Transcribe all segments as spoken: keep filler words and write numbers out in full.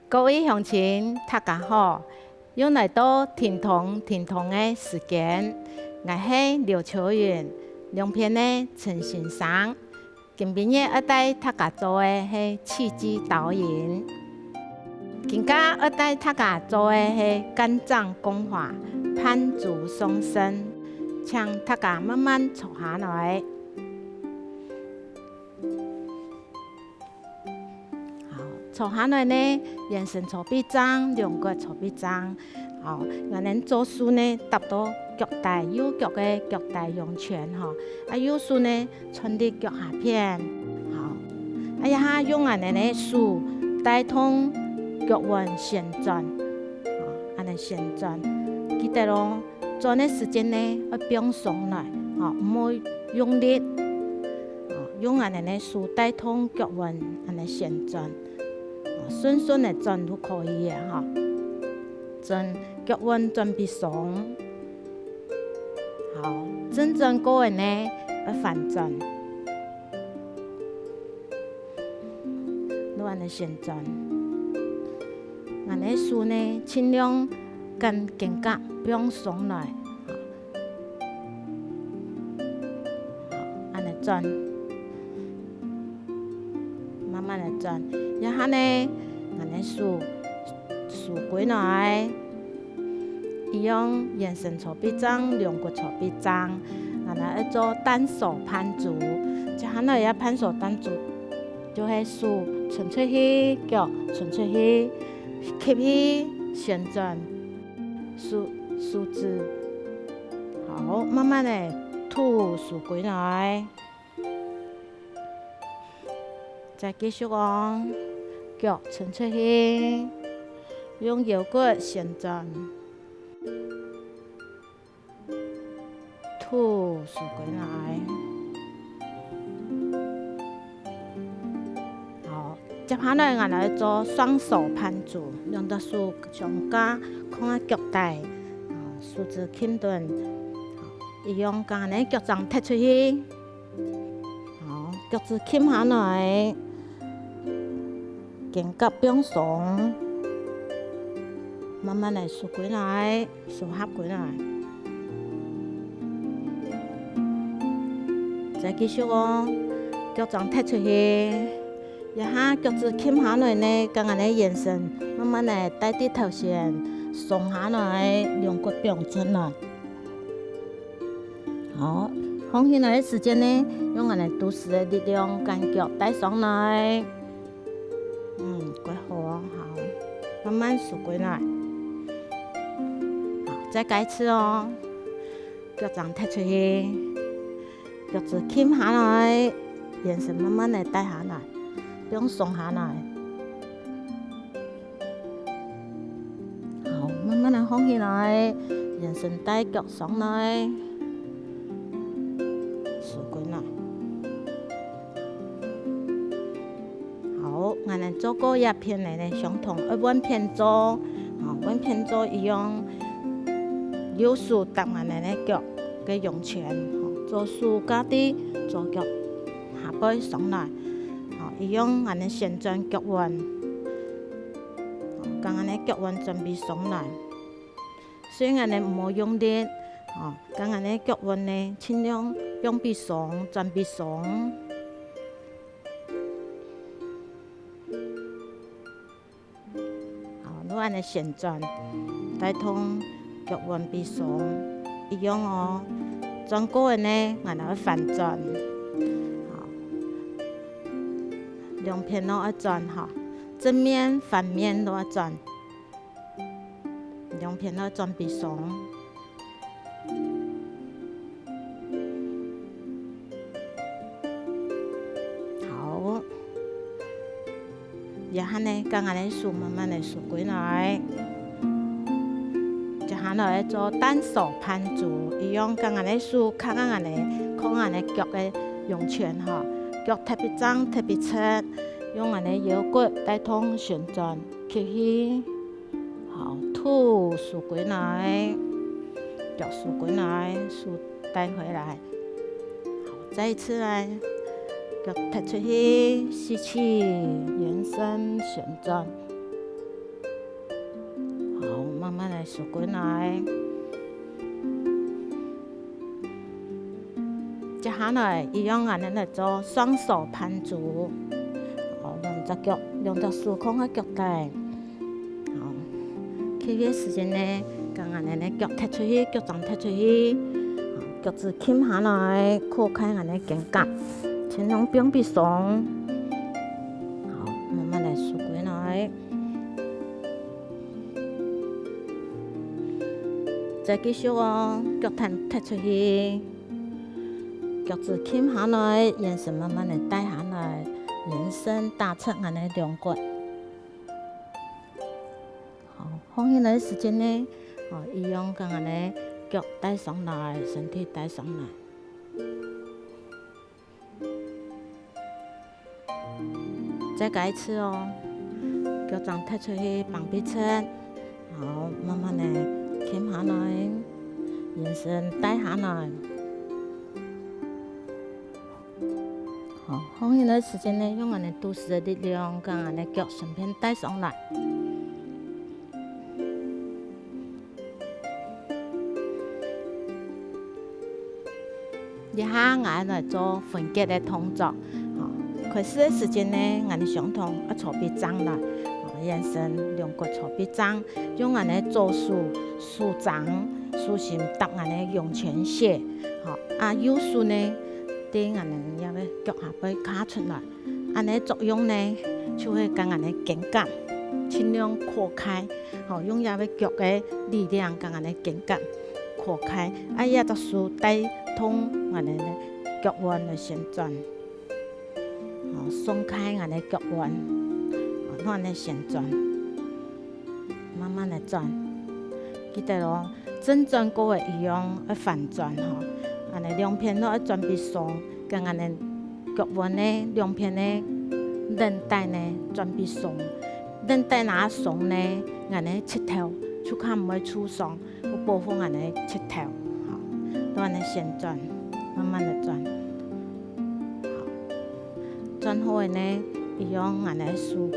各位鄉親，大家好！又來到停動停動个時間，𠊎係劉秋雲，兩片个陳先生。今晡日愛帶大家做个係氣機導引。今下愛帶大家做个係干掌供華、盤珠送神，請大家慢慢坐下來。 好，坐下來呢，圓身坐筆正，龍骨坐筆正。好，𠊎等左手呢，搭到腳底，右腳个腳底陽圈吼。啊，右手呢，穿佇腳下片。好，啊，這下用𠊎等个手帶動腳腕旋轉，好，恁呢旋轉。記得哦， 轉个時間呢，愛放鬆來，吼，毋好用力，吼，用𠊎等个手帶動腳腕恁呢旋轉，吼，順順仔轉就可以了，吼。轉腳腕轉畀鬆，好，正轉過仔呢，愛反轉。 就恁呢旋轉。𠊎个手呢，盡量間肩胛放鬆來，好，恁呢轉，慢慢仔轉。這下呢，𠊎个手收歸來。 一樣，圓身坐筆正，龍骨坐筆正。𠊎等愛做單手盤珠，接下來這盤手盤珠，就係手伸出去，腳伸出去，吸氣，旋轉，手，手指，好，慢慢仔吐，收歸來。 再繼續哦，腳伸出去，用腰骨旋轉，吐，收歸來。好，接下來𠊎來做雙手盤珠，兩隻手相加，放在腳底，啊，手指撳等，一樣，將你腳掌踢出去。 好，腳趾撳下來，肩胛放鬆，慢慢仔收歸來，收合歸來。再繼續哦，腳掌踢出去，這下腳趾撳下來呢，將𠊎个圓身慢慢仔帶到頭前，鬆下來，龍骨放正來。 好，䟘起來个時節呢，用𠊎等肚屎个力量，將腳帶上來。嗯，蓋好哦，好，慢慢收歸來。好，再加一次哦，腳掌踢出去，腳趾撳下來，圓身慢慢仔帶下來，放鬆下來。 好，慢慢仔䟘起來，圓身帶腳上來，收歸來。好，𠊎等做過這片仔呢，相同愛換片做，好，換片做一樣，右手搭𠊎等个腳个陽圈，好，左手架在左腳下背上來，好，一樣𠊎等旋轉腳腕。 好，將𠊎等个腳腕轉畀鬆來。所以𠊎等毋好用力，哦，將𠊎等个腳腕呢，盡量放畀鬆，轉畀鬆。好，就恁呢旋轉，帶動腳腕畀鬆，一樣哦。轉過个呢，𠊎等愛反轉。好，兩片都愛轉哈。 正面、反面都愛轉，兩片都愛轉畀鬆。好，這下呢，將𠊎个手慢慢仔收歸來。接下來做單手盤珠，一樣將𠊎个手靠𠊎个，靠𠊎个腳个陽圈吼，腳特別正、特別直， 用𠊎个腰骨帶動旋轉，吸氣，好，吐，收歸來，腳收歸來，手帶回來。好，再一次來，腳踢出去，吸氣，圓身旋轉。收歸來。接下來，一樣恁呢來做雙手盤足。好，兩隻腳，兩隻手放在腳底。好，吸氣个時間呢，將恁呢个腳踢出去，腳掌踢出去。好，腳趾撳下來，擴開恁呢肩胛，盡量放鬆。好，慢慢來收歸來。 再繼續哦，腳跈踢出去，腳趾撳下來，圓身慢慢个帶下來，圓身打直恁呢龍骨。好，放下來个時間呢，好，一樣將恁呢腳帶上來，身體帶上來。 再加一次哦，腳掌踢出去，放筆直，好，慢慢个撳下來，圓身帶下來。好，放下來个時間呢，用恁呢肚屎个力量，將恁呢腳順便帶上來。 這下𠊎來做分結个動作。好，開始个時間呢，𠊎相同愛坐筆正來，好，圓身龍骨坐筆正，用𠊎个左手手掌、手心搭𠊎个湧泉穴，好，啊右手呢，對𠊎个這个腳下背卡出來。 恁呢作用呢，就係將𠊎个肩胛盡量擴開，好，用這个腳个力量將𠊎个肩胛擴開，啊這隻手帶動𠊎个腳腕來旋轉，好，鬆開𠊎个腳腕，好，恁呢旋轉。 慢慢个轉。記得哦，正轉過个一樣愛反轉吼，恁呢兩片都愛轉畀鬆，將恁呢腳腕个兩片个韌帶呢轉畀鬆。韌帶若鬆呢，恁呢膝頭就較毋會受傷，會保護恁呢膝頭。吼，都恁呢旋轉，慢慢个轉。好，轉好个呢，一樣恁呢收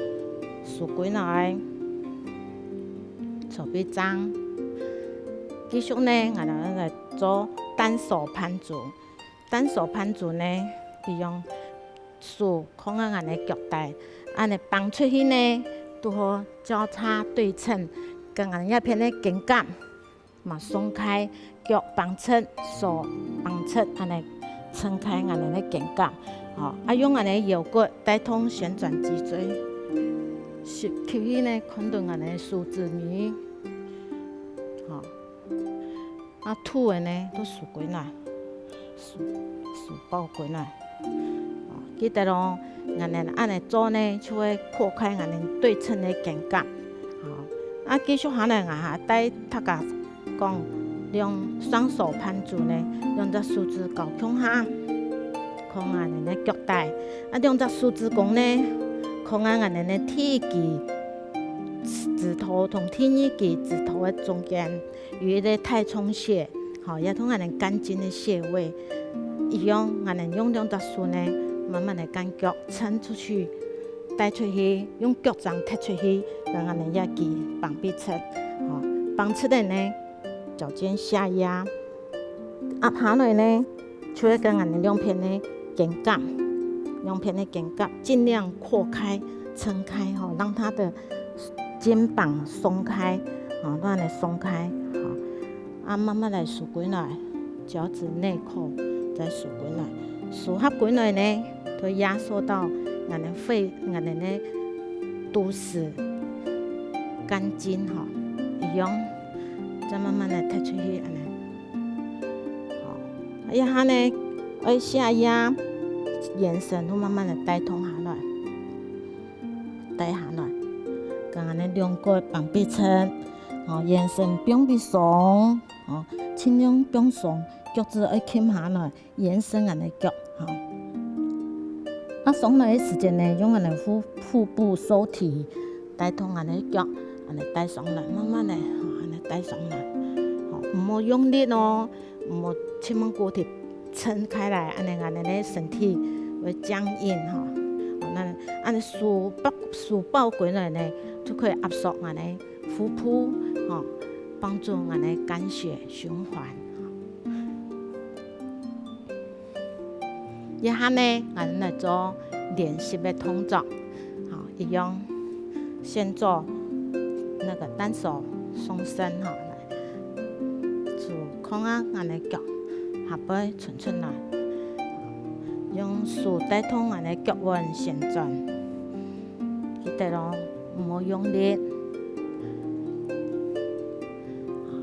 收歸來。 坐畀正。繼續呢，𠊎等來做單手盤足。單手盤足呢，利用手放在𠊎等个腳底，恁呢挷出去呢，拄好交叉對稱，跟𠊎等這片个肩胛嘛鬆開，腳挷直，手挷直，恁呢撐開𠊎等个肩胛。吼，啊用𠊎等个腰骨帶動旋轉脊椎。吸氣呢，看到𠊎等个手指尾。 吼。啊，吐个呢，都收歸來，收，收抱歸來。吼，記得哦，𠊎等恁呢做呢，就會擴開𠊎等對稱个肩胛。吼，啊，繼續下來，𠊎還帶大家講，用雙手盤足呢，兩隻手指交共下，放𠊎等个腳底。啊，兩隻手指公呢，放𠊎等个第一支指頭同第二支指頭个中間。 有一個太衝穴，吼，也同𠊎等肝經个穴位一樣，𠊎等用兩隻手呢，慢慢个將腳撐出去，帶出去，用腳掌踢出去，將𠊎等這支挷筆直，吼，挷直个呢，腳尖下壓，壓下來呢， 就會將𠊎等兩片个肩胛，兩片个肩胛盡量擴開、撐開吼，讓它的肩膀鬆開，吼，讓它鬆開，吼，啊，慢慢來收歸來，腳趾內扣，再收歸來，收合歸來呢，會壓縮到𠊎等肺、𠊎等个肚屎、肝經吼，一樣，再慢慢个踢出去，恁呢。 好，啊，這下呢，愛下壓，圓身都慢慢个帶動下來，帶下來，將恁呢兩腳放筆直，吼，圓身放鬆，吼，盡量放鬆，腳趾愛撳下來，圓身恁呢腳，吼。啊，上來个時節呢，用恁呢腹、腹部收提，帶動恁呢腳，恁呢帶上來，慢慢个，吼，恁呢帶上來，吼，毋好用力哦。 毋好盡猛過去撐開來，恁呢恁呢个身體會僵硬吼。吼，該恁呢手抱、手抱過來呢，就可以壓縮恁呢腹部吼，幫助𠊎个肝血循環。這下呢，𠊎來做練習个動作，好，一樣先做那個單手上身，好，來，就看下𠊎个腳下背伸出來，用手帶動𠊎个腳腕旋轉，記得哦，毋好用力。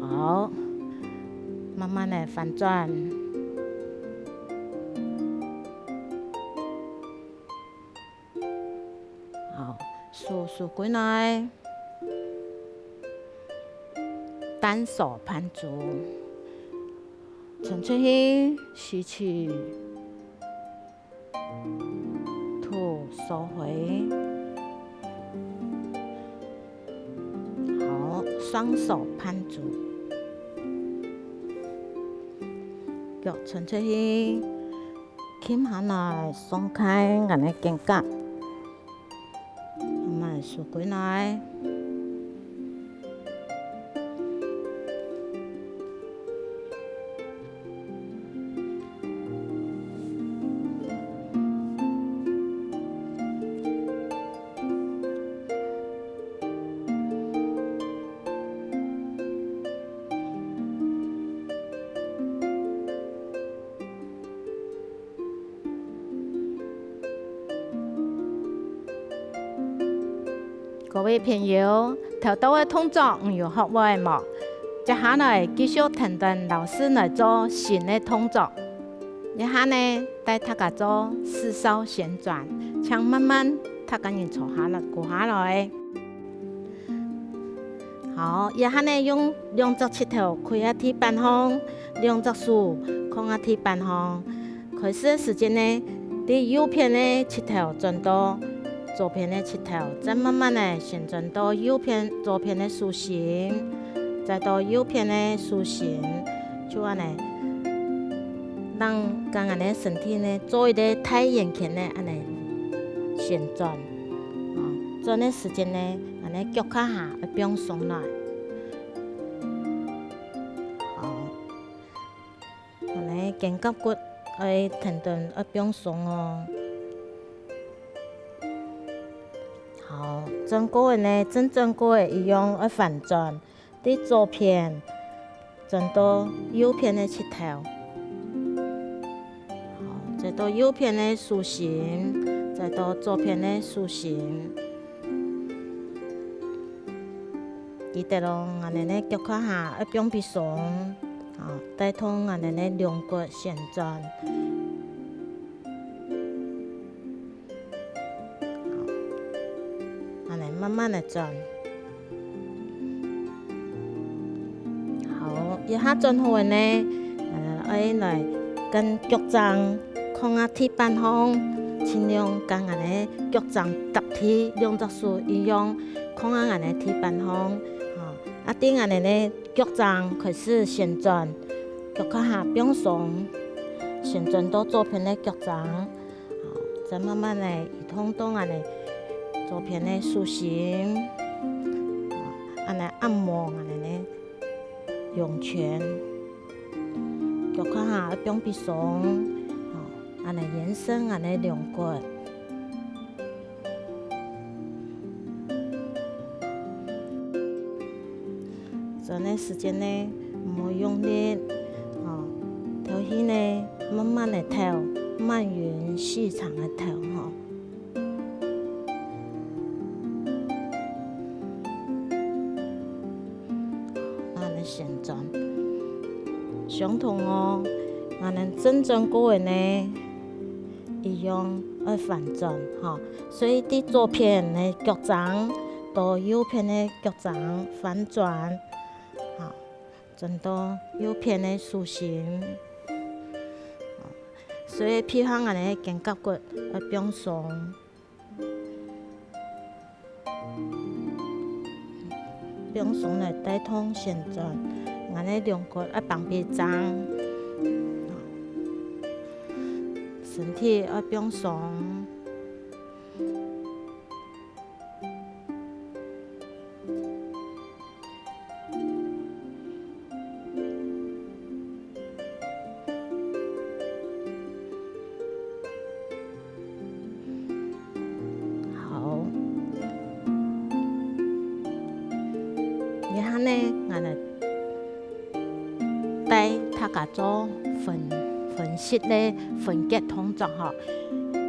好，慢慢个翻轉。 好，手收歸來，單手盤足，伸出去，吸氣，吐，收回。好，雙手盤足，腳伸出去， 輕輕來鬆開𠊎个肩胛，慢慢收歸來。 各位朋友，頭到个動作你有學會無？接下來繼續跈等老師來做新个動作。這下呢，帶大家做四少旋轉，請慢慢大家人坐下來，跍下來。 好，這下呢，用兩隻膝頭跪啊地板項，兩隻手囥啊地板項。開始个時節呢，對右片个膝頭轉到左片个膝頭，再慢慢个旋轉到右片、左片个手心，再到右片个手心，就恁呢，讓將𠊎个身體呢做一個大圓圈呢，恁呢旋轉。哦，轉个時節呢， 恁呢腳胯下愛放鬆來。好，恁呢肩胛骨愛跈等愛放鬆哦。好，轉過个呢，正轉過个一樣愛翻轉，對左片 轉到右片个膝頭，好，再到右片个手心，再到左片个手心。記得哦，𠊎等个腳胯下愛放鬆，好，帶動𠊎等个龍骨旋轉。 恁呢慢慢來轉。好，這下轉好个呢，呃，愛來將腳踭囥啊地板項，盡量將𠊎等个腳踭踏地，兩隻手一樣囥啊𠊎等个地板項。吼，啊，對𠊎等个腳踭開始旋轉，腳胯下放鬆，旋轉到左片个腳踭。 好，再慢慢个移動到𠊎等左片个手心，好，恁呢按摩𠊎等个陽泉，腳胯下愛放鬆，好，恁呢延伸𠊎等个龍骨。 轉个時節呢，毋好用力，吼，敨氣呢，慢慢个敨，慢勻細長个敨，吼。恁呢旋轉，相同哦，恁呢正轉過个呢，一樣愛翻轉，吼。 所以對左片个腳踭到右片个腳踭翻轉，好，轉到右片个手心。所以配合𠊎等个肩胛骨愛放鬆，放鬆來帶動旋轉，𠊎等个龍骨愛放平正，身體愛放鬆。呢，𠊎等帶大家做分，分析个分解動作吼。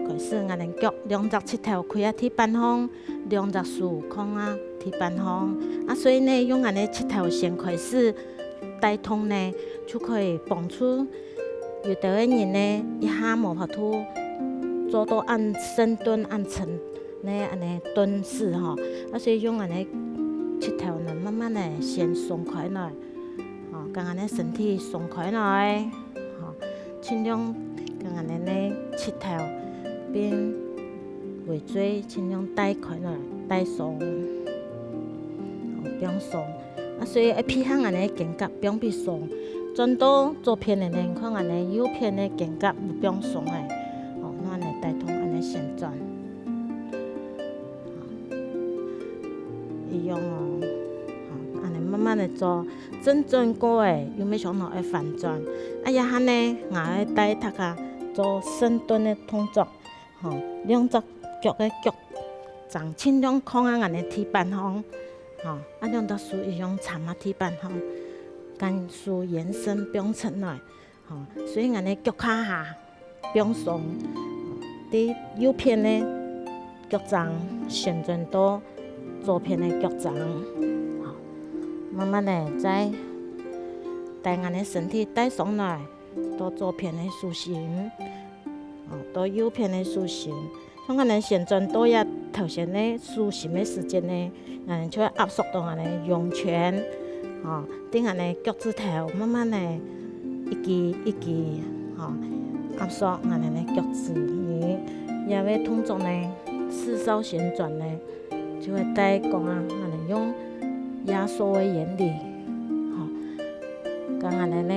開始𠊎等腳兩隻膝頭跪啊地板項，兩隻手囥啊地板項。啊，所以呢，用𠊎等个膝頭先開始帶動呢，就可以幫助有兜个人呢，一下無法度做到恁深蹲、恁深呢，恁呢蹲式吼。啊，所以用𠊎等个膝頭呢，慢慢个先鬆開來。 吼，將𠊎等身體鬆開來，吼，盡量將𠊎等个膝頭並尾椎盡量帶開來，帶鬆，吼，放鬆。啊，所以愛配合𠊎等个肩胛放分鬆，轉到左片个呢，看𠊎等右片个肩胛有放鬆个，吼，𠊎等帶動𠊎等旋轉。 一樣哦。好，恁呢慢慢个做，正轉過个，又毋係想到愛反轉。啊，這下呢，𠊎愛帶大家做深蹲个動作，吼，兩隻腳个腳踭盡量囥啊𠊎等个地板項，吼，啊，兩隻手一樣插啊地板項，將手延伸放出來。 吼，所以𠊎等个腳胯下放鬆，對右片个腳踭旋轉到左片个腳踭，吼，慢慢个再帶𠊎等个身體帶上來，到左片个手心，吼，到右片个手心， 像𠊎等旋轉到這頭先个手心个時節呢，𠊎等就會壓縮到𠊎等个陽圈，吼，對𠊎等个腳趾頭慢慢个一支一支，吼，壓縮𠊎等个腳趾。這个動作呢，四少旋轉呢，就會帶講啊，𠊎等用壓縮个原理，吼，將𠊎等个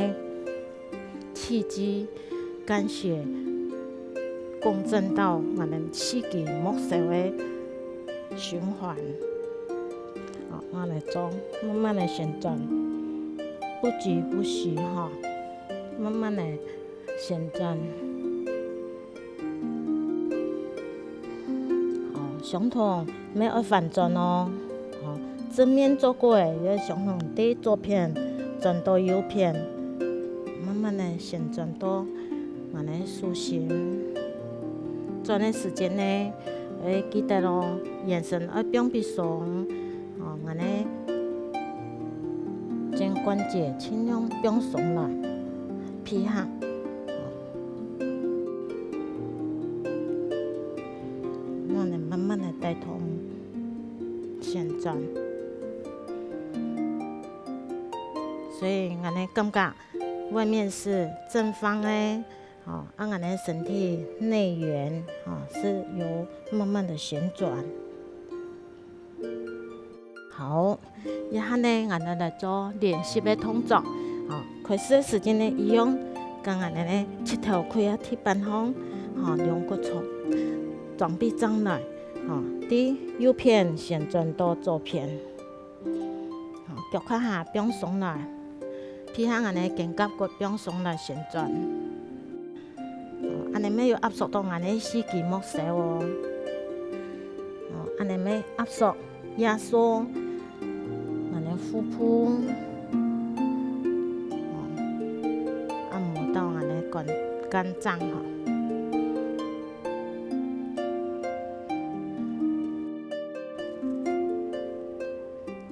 氣機、肝血共振到𠊎等四肢末梢个循環。好，𠊎來做，慢慢个旋轉，不疾不徐吼，慢慢个旋轉。 哦，相同，乜愛反轉哦。哦，正面做過个，也相同，對左片轉到右片，慢慢个旋轉到𠊎等个手心。轉个時節呢，愛記得哦，圓身愛放分鬆，哦，𠊎等个肩關節盡量放鬆來，配合。 恁呢慢慢个帶動旋轉。所以𠊎等感覺外面是正方个，哦，啊𠊎等身體內緣，哦，是有慢慢的旋轉。 好，這下呢，𠊎等來做練習个動作。好，開始个時間呢，一樣，將𠊎等个膝頭跪啊地板項，好，兩骨床，床壁正來，好，對右片旋轉到左片，好，腳胯下放鬆來，配合𠊎等个肩胛骨放鬆來旋轉。 哦，恁呢乜有壓縮到𠊎等个四肢末梢哦。哦，恁呢乜壓縮、壓縮𠊎等个腹部，哦，按摩到𠊎等个肝、肝臟吼。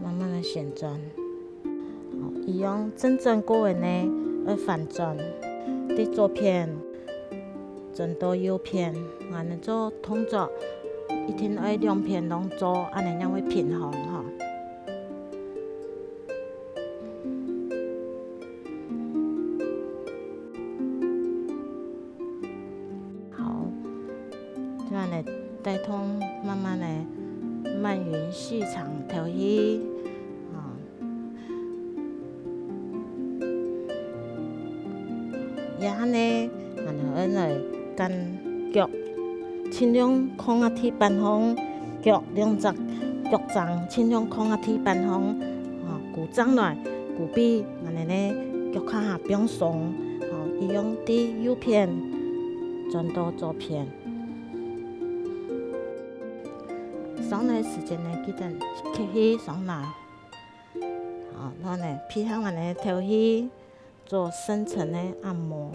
慢慢个旋轉。 哦，一樣正轉過个呢，愛反轉，對左片轉到右片，恁呢做動作，一定愛兩片攏做，恁呢正會平衡吼。 好，這下呢，帶動慢慢个漫遊四腸敨氣，啊。這下呢，𠊎等愛來將腳盡量囥啊地板項，腳兩隻腳踭盡量囥啊地板項，啊，跍正來，跍比𠊎等个腳胯下放鬆，啊，一樣對右片轉到左片。 上來時間呢，記得吸氣上來，好，哦，然後呢，配合𠊎等个頭去做深層个按摩。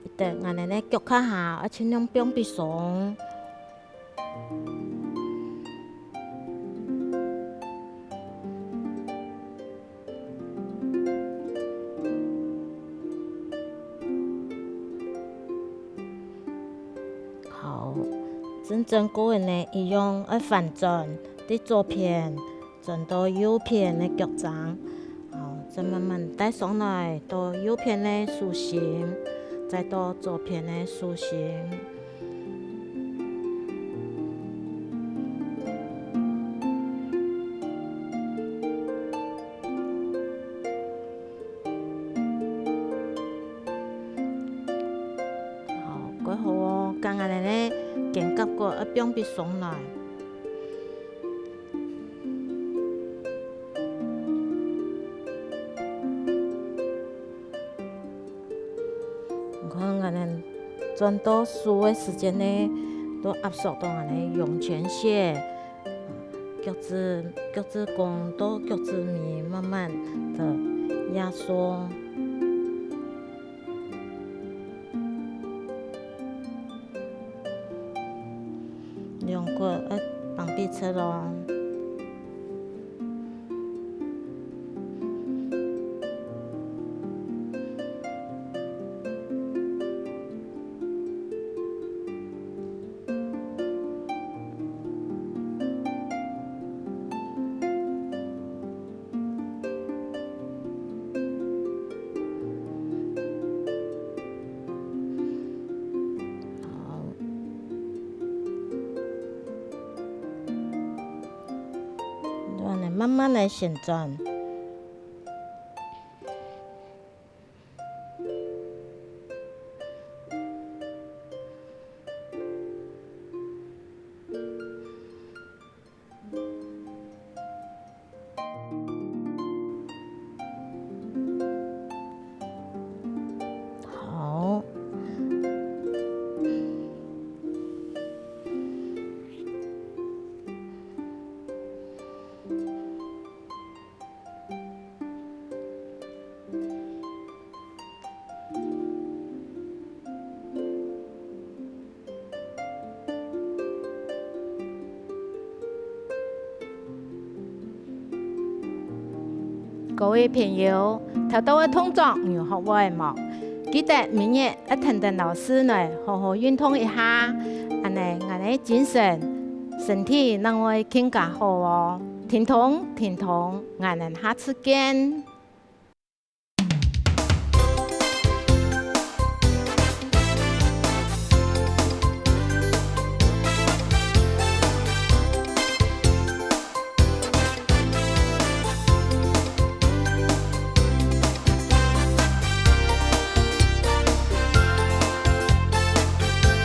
一等𠊎等个腳胯下愛盡量放鬆。 好，正轉過來呢，一樣愛反轉，對左片轉到右片个腳踭，好，再慢慢帶上來到右片个手心，再到左片个手心。 好，蓋好哦，該𠊎等个肩胛骨愛放鬆來。你看𠊎等轉到手个時間呢，都壓縮到𠊎等个湧泉穴。 腳趾，腳趾公到腳趾尾慢慢个壓縮。兩骨愛放筆直哦。 好。然後呢，慢慢个旋轉。 好。 各位朋友，頭到个動作有學會無？記得每日愛跈等老師來好好運動一下，恁呢𠊎等个精神、身體正會更加好哦。停動，停動，𠊎等下次見。